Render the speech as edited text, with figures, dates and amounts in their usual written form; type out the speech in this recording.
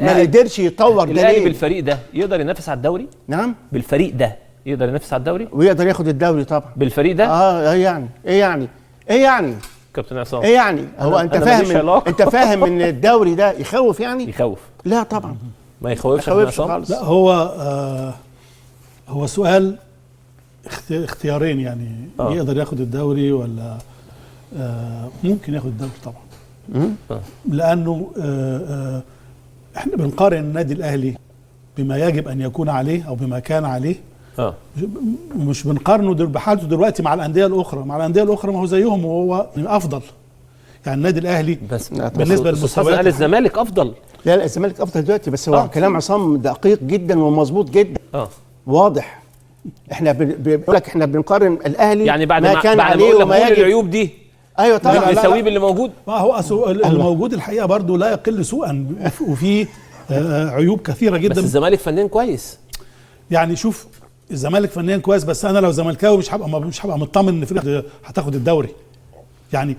ما قدرش يطور ده. الاهلي ليه؟ بالفريق ده يقدر ينافس على الدوري؟ نعم، بالفريق ده يقدر ينافس على الدوري؟ ويقدر ياخد الدوري طبعا بالفريق ده. ايه يعني؟ ايه يعني؟ ايه يعني؟ كابتن عصام، ايه يعني؟ هو انت أنا ماليش فاهم علاقة. انت فاهم ان الدوري ده يخوف يعني؟ يخوف. لا طبعا ما يخوفش. ما يخوفش عصام؟ خالص. لا، هو هو سؤال اختيارين يعني. يقدر ياخد الدوري ولا ممكن ياخد الدوري طبعا. لانه احنا بنقارن النادي الاهلي بما يجب ان يكون عليه او بما كان عليه. مش بنقارنه بحالته دلوقتي مع الاندية الاخرى، مع الاندية الاخرى ما هو زيهم وهو افضل. يعني النادي الاهلي بس بالنسبة للمستويات قال الزمالك افضل. لا لا، الزمالك افضل دلوقتي، بس هو كلام عصام دقيق جدا ومظبوط جدا. واضح. احنا بنقول لك احنا بنقارن الاهلي يعني بعد ما كان بعد عليه ما وما قلنا كل يجب. العيوب دي، ايوه طبعا. نساويه باللي موجود. ما هو الموجود الحقيقة برضو لا يقل سوءا، وفي عيوب كثيرة جدا. بس الزمالك فنيا كويس. يعني شوف، الزمالك فنيا كويس، بس انا لو زملكاوي مش هبقى مطمن ان فرقه هتاخد الدوري يعني.